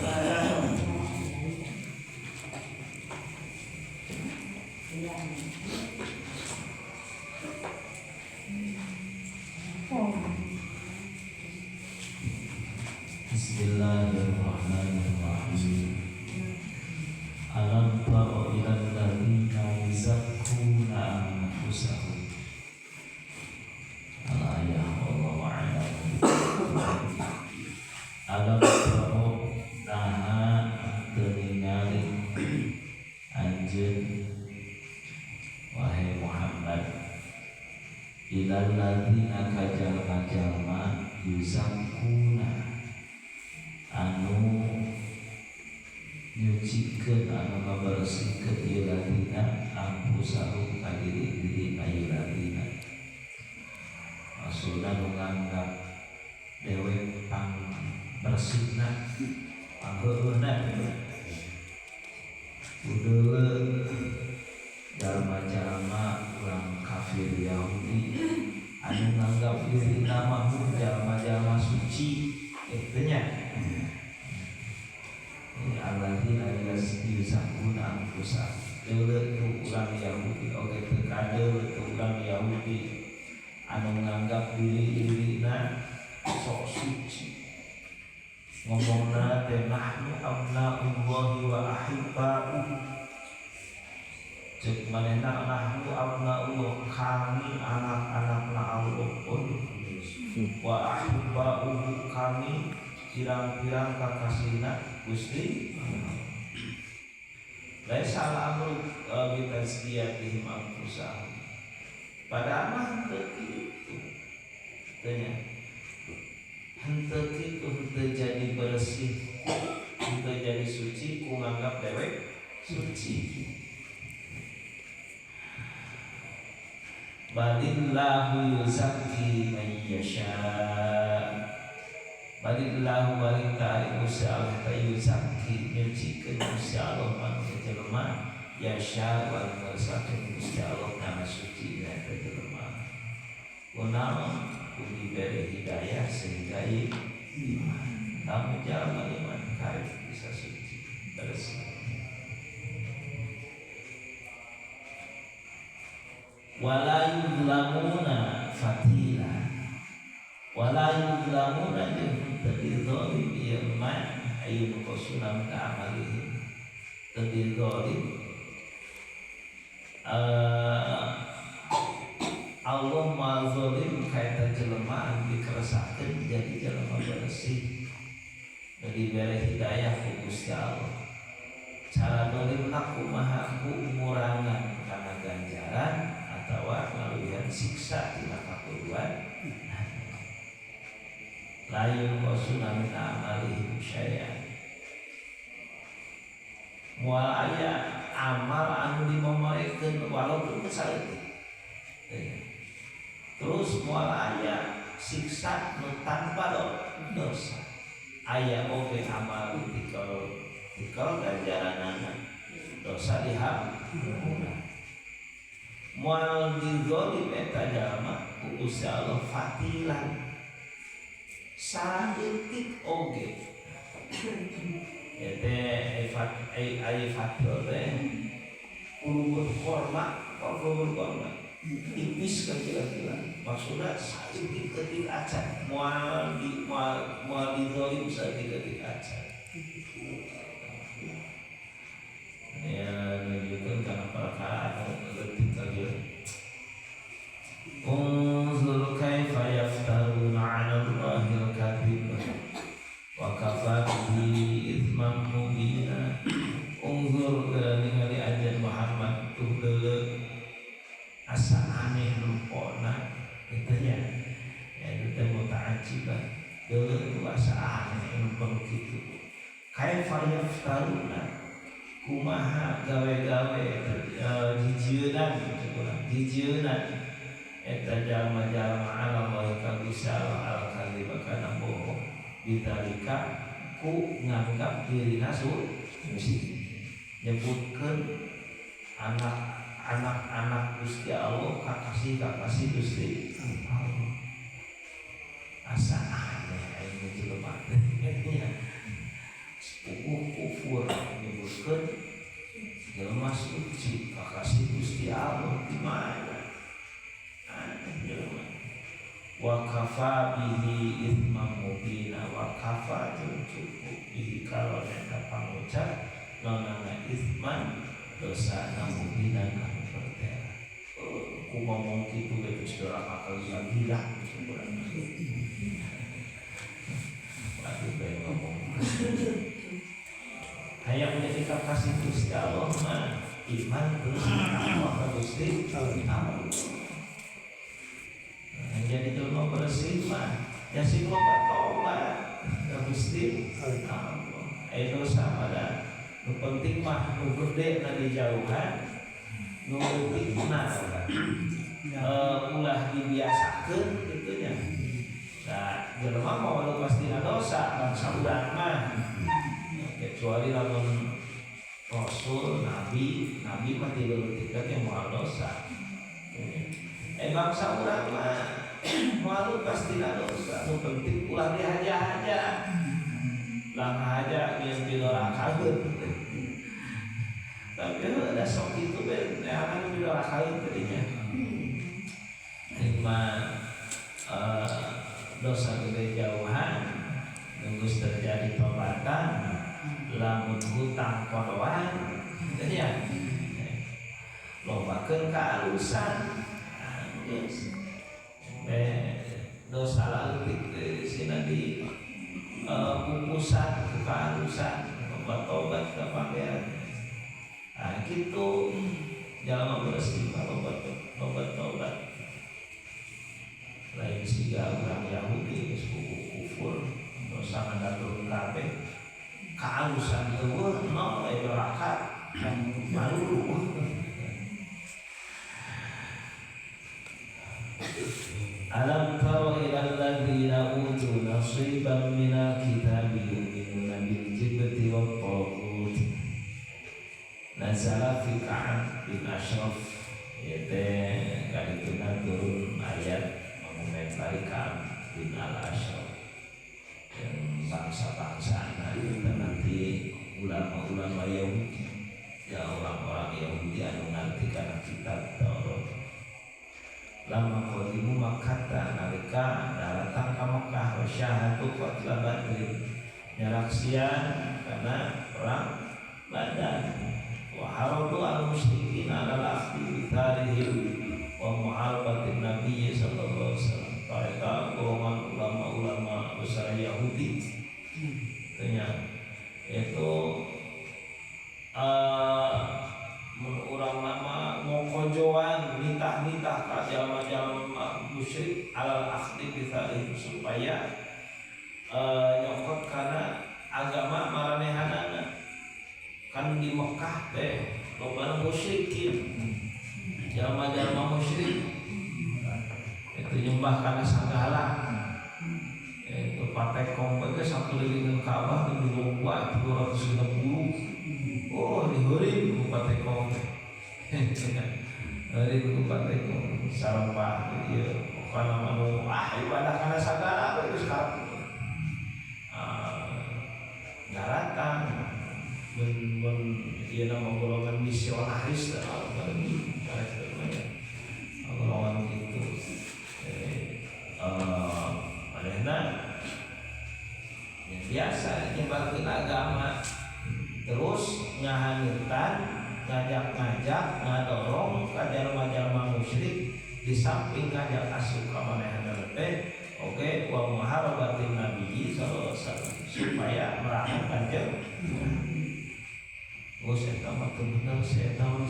Bismillahirrahmanirrahim. Alam tara ilal ladzina yuzakkuna anfusahum. Al-ayah wallahu a'lam. Alam tara naha teu ningali anjeun wahai Muhammad ilal ladzina ka jalma-jalma yuzakkuna anu nyucikeun anu ngabersihkeun ieu ladina anfusahum ka diri-diri ieu ladina. Maksudna nu nganggap dewek pang bersihna pangheueuna udeuleu jalma-jalma urang kafir Yahudi anu nganggap dirina mah jalma-jalma suci kitu nya. Ini alladzina yuzakkuna anfusahum. Deuleu tu urang Yahudi oge teu kadeuleu tu urang Yahudi anu nganggap diri-dirina sok suci. Ngomongna teh nahnu abnaullahi wa ahibba'uhu. Cek manehna nahnu abnaullah, kami anak-anakna Allah. Wa ahibba'uhu, kami pirang-pirang kakasihna Gusti. Laisa al-amru bi tazkiyatihim anfusahum. Padahal mah henteu kitu. Teu nya. Henteu kitu, henteu jadi bersih, henteu jadi suci ku nganggap dewek suci. Balillahu yuzakki man yasha. Balillahu balik ta'ala Gusti Allah ta yuzakki nyucikeun Gusti Allah man ka jelema yasha wa ngersakeun Gusti Allah kana suci eta jelema. Kunaon ku diberi hidayah sehingga iman. Lamun jalma iman karek bisa suci bersih. Wala yuzlamuna fatila. Wala yuzlamuna jeung teu dizalim ieu man ayu qasuna min amalihim. Teu dizalim Allah maha zalim ka eta jelema anu dikeresakeun jadi jelema bersih. Dibere hidayah ku Gusti Allah. Cara zalimna kumaha ku ngurangan kana ganjaran atawa ngaluwihan siksa tina kakuruan. La yunqasuna min amalihim syai'an. Moal aya amal anu dimomoekeun walaupun saeutik. Terus moal aya siksa nu tanpa dosa. Aya oge amal tikal ganjaranana dosa dihampura. Moal dizalim eta jalma ku Gusti Allah fatilan saeutik oge. Eta ai fatil teh kulubut korma, kulubut korma tipis kan kira-kira. Maksudna saeutik-eutik acan moal di moal dizalim saeutik-eutik acan. Ya nunjukkeun kana perkara anu leutik aja. Unzur kaifa yaftaruna 'ala Allahi al-kadhib wa kafa bihi ithman mubina. Unzur ningali anjeun Muhammad tuh deuleu asa aneh rupana kitu nya. Ya itu teh muta'ajjiban. Deuleu tuh asa aneh rupa kitu. Kaifa yaftaruna kumaha gawe-gawe jijieunnan jijieunnan eta jalma-jalma ala Allah ka Gusti Allah al-kadhib kana bohong bidzalika ku nganggap dirina suci nyebutkeun anak-anak Gusti Allah kakasih-kakasih Gusti Allah. Asa aneh aing jelema teh nya. ngahasilkeun jelema suci kakasih Gusti Allah di mana aneh jelema wa kafa bihi itsman mubina wa kafa jeung cukup bihi kalau eta pangucap nonana itsman dosa mubina anu pertela. Ku ngomong kitu ge geus doraka gila kurang. Waduh bae ngomong. Hayang menjadi kakasih Gusti Allah mah iman terus takwa ka Gusti Allah. Jadi jelema bersih mah ya sing loba tobat ka Gusti Allah. Aya dosa pada nu penting mah nu gede na dijauhan, nu leutik na ulah dibiasakeun kitu nya. Nah, jelema mah walau pasti dosa bangsa urang mah. Kecuali lamun rasul, nabi, nabi mah ti leutik ge moal dosa. Bangsa urang mah malu pasti dosa. Nu penting ulah dihaja-haja. Lah haja yang didorakakeun. Tapi ada sok itu ben neangan didorakakeun tadinya. Ini mah dosa gede jauhan, nunggu terjadi tobatan, lamun hutang kodoan, ya. Lobakeun kaalusan. Geus. Dosa leutik sina di pupusan kaalusan, tobat-tobat ka Pangeran. Nah, gitu jalan bersih tobat tobat tobat. Lain siga urang Yahudi geus kufur dosa ngadatur kabeh kaalusan eueuh nol aya doraka malu. Alam tara ilal ladzina utu nasiban minal kitabi yu'minuna bil jibti wat taghut. Nazala fi Ka'ab bin Ashraf yaitu kadituna turun ayat mengomentari Ka'ab bin Al-Ashraf yang bangsa-bangsa kita nanti ulama-ulama Yahudi ya orang-orang Yahudi anu ngarti kana kitab Taurat. Lama qadimu Makkah nalika datang ka Makkah wa syahadu qatla Badrin nyaraksian karena perang Badar wa haradu al musyrikin ala al-akhdi bi tharihim wa muharabatin Nabi sallallahu alaihi wasallam. Eta golongan ulama-ulama besar Yahudi tanya itu urang nama ngokojoan nitah-nitah ka jalma-jalma musyrik alal akhdi bithalihim supaya nyokot karena agama maranehanana. Kan di Mekah teh loba musyrikin, jalma-jalma musyrik itu nyembah kana sagala. Itu patekong bae sakelilingan Ka'bah di loba 260. Oh, diheureun ku patekong teh. Heureun ku patekong sarempah ieu pokona anu ibadah kana sagala we geus karep. Daratang mun ieu nama golongan misionaris lah golongan gitu. Manehna yang biasa nyebarkeun agama terus ngahaneutan ngajak-ngajak ngadorong ka jalma-jalma musyrik di samping ngajak asup ka manehna teh oke wa muharabatin nabi sallallahu alaihi wasallam supaya merangan kanjeng. Oh saya tahu teu bener saya tahu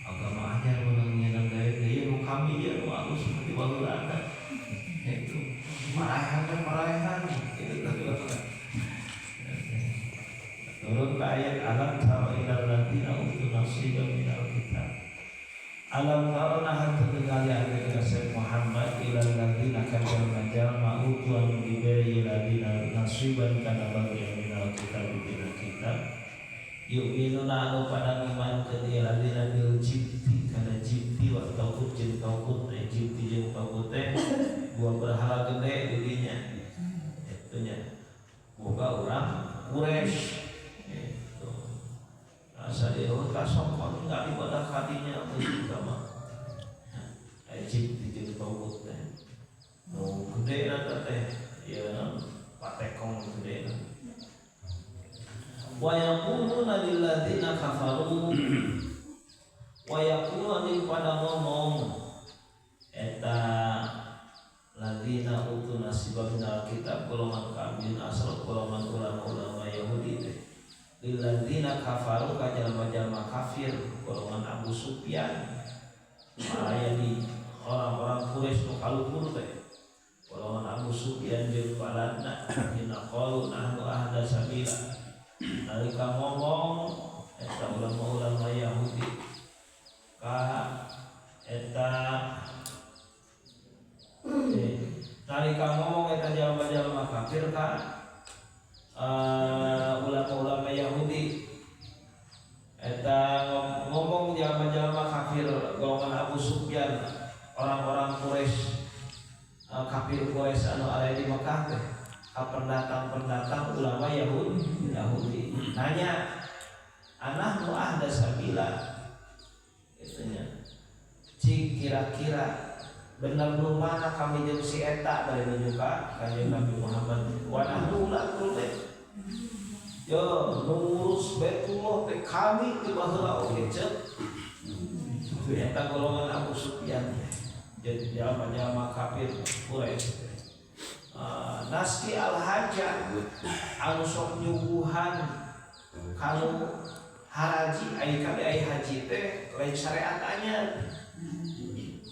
agama anyar menang nyeunang gaya-gaya nu kami ya nu alus seperti baheulana itu marahan itu turun ke ayat alam tara ilal ladzina utu nasiban minal kitab. Alam tara nah tertinggal ya Sayyid Muhammad ilal ladzina kajalma utu anu diberi ladzina nasiban kana bagian minal kitab dina kitab yu'minuna anu pada iman ka ladzina bil jibti kana jibti wa tauhid jeung tauhid jibti jeung tauhid teh dua berhala gede dirinya itu nya boga urang Quraisy itu. tekong gede. Wa yaquluna lil ladzina kafaru wa yaquluna pada ngomong eta ladzina utu nasibah minal kitab golongan kambing asal golongan ulama-ulama Yahudi teh lil ladzina kafaru ka jalma-jalma kafir golongan Abu Sufyan aya di orang-orang Quraisy nu kaluhur teh golongan Abu Sufyan jeung balana dina qalu nahnu ahda sabila nalika ngomong eta ulama-ulama Yahudi ka eta nalika ngomong eta jalma-jalma kafir ka ulama-ulama Yahudi eta ngomong jalma-jalma kafir golongan Abu Sufyan orang-orang Quraisy kafir Quraisy anu aya di Mekah teh ka pendatang-pendatang ulama Yahudi nanya anahnu ahda sabila itunya cik kira-kira bener nu mana kami jeung si eta bari nuju ka kanjeng Nabi Muhammad wa nahnu ulatul teh yo nu ngurus Baitullah teh kami ti baheula oge ceuk eta golongan Abu Sufyan jadi jalma-jalma kafir Quraisy. Naski al-haja anu sok nyuguhan kalau haraji ai kami ai haji teh lain syariat anyar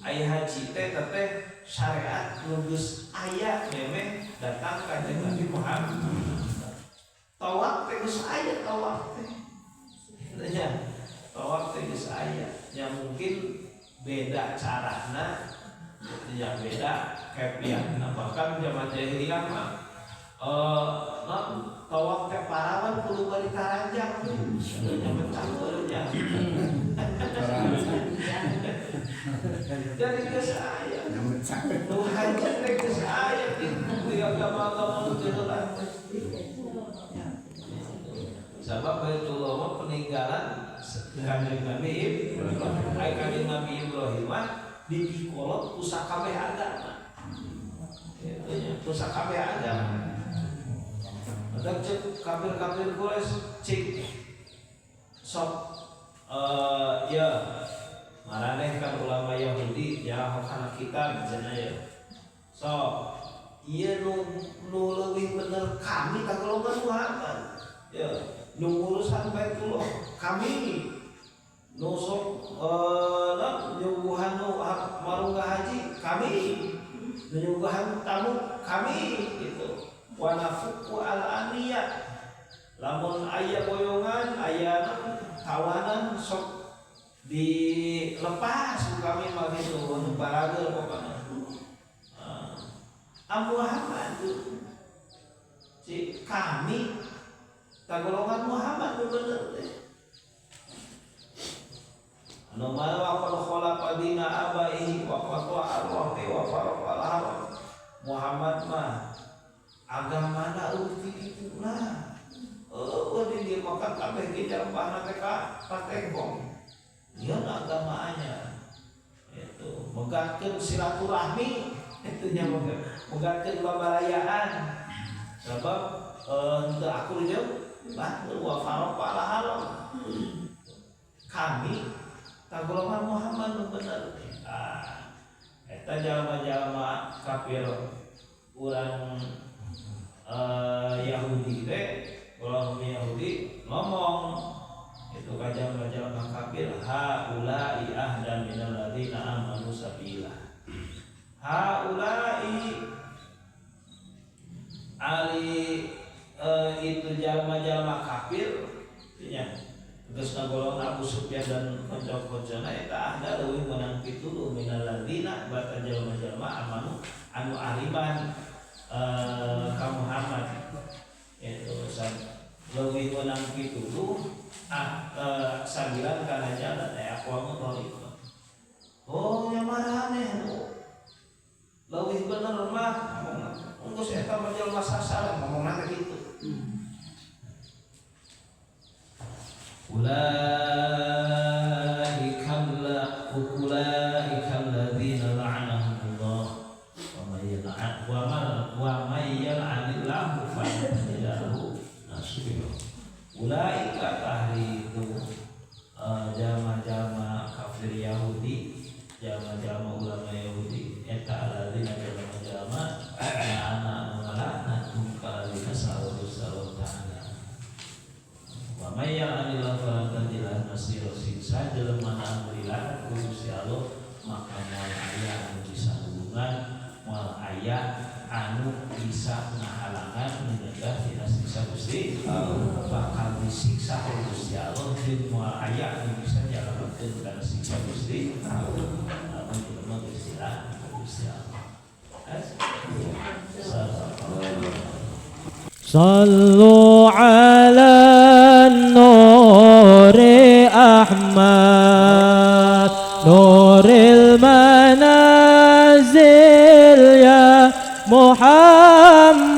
ai haji teh teh syariat nu geus aya memeh datang ka kanjeng Nabi Muhammad tawaf teh geus aya tawaf teh nya tawaf teh geus aya nya mungkin beda carana ya beda kepian. Bahkan zaman jahiliyah mah tawaf teh parawan kudu bari taranjang nya pecah nya. Jadi geus aya nu haji teh geus aya di agama-agama nu teu heula. Sabab Baitullah mah peninggalan Kanjeng Nabi Ibrahim. Ai Kanjeng Nabi Ibrahim mah dipikolot ku sakabeh agama. Itu nya ku sakabeh agama. Matak cek kafir-kafir Quraisy cik sok ya maraneh kan ulama Yahudi ya kana kitab cenah ya. Sok ieu nu leuwih bener kami ka golongan Muhammad. Ya, nu ngurusan Baitullah kami nu sok nyuguhan nu marungga haji kami nyuguhan tamu kami gitu. Wa nafuku al aniya lamun aya boyongan aya tawanan sok dilepas ku kami mah gitu nu barageur pokona. Muhammad cik kami ta golongan Muhammad nu bener teh. Anu mana wa qad khalaqa dina abaihi wa qata arwahti wa faraqa al-haram. Muhammad mah agamana eueuh ti dituna. Eueuh di dieu makan kabeh ge jambahna teh ka patenggong. Ieu agamaanya. Itu megatkeun silaturahmi, itu nya megatkeun babarayaan. Sebab henteu akur jeung batur wa faraqa al-haram. Kami ta golongan Muhammad nu bener. Ah, eta jalma-jalma kafir urang Yahudi teh, golongan Yahudi ngomong itu ka jalma-jalma kafir haula'i ahda minal ladzina amanu sabila. Haula'i ali itu jalma-jalma kafir nya geus ngagolongan Abu Sufyan dan kanca-kancana eta ahda leuwih meunang pituluh minal ladzina bata jalma-jalma amanu anu ariman ka Muhammad itu leuwih meunang pituluh sabilan kana jalan aqwamu thariqah. Oh nya maraneh leuwih bener mah geus eta mah jalma sasaran ngomongna teh kitu. Ulaika alladzina la'anahumullah wa may yal'anillahu fa Ulaika ahli itu jalma-jalma kafir Yahudi, jalma-jalma ulama Yahudi eta alladzina jalma-jalma la'ana anu ngalaknat hum ka alladzina saha Gusti Allah Ta'ala. Wa may yal'anillahu falan tajid lahu nasira siksa jelema anu dilaknat ku Gusti Allah maka moal aya anu bisa nulungan, moal aya anu bisa ngahalangan menyegah tina siksa Gusti Allah, bakal disiksa ku Gusti Allah jeung moal aya anu bisa nyalametkeun kana siksa Gusti Allah lamun jelema geus dilaknat ku Gusti Allah. صلوا على النور أحمد نور المنازل يا محمد.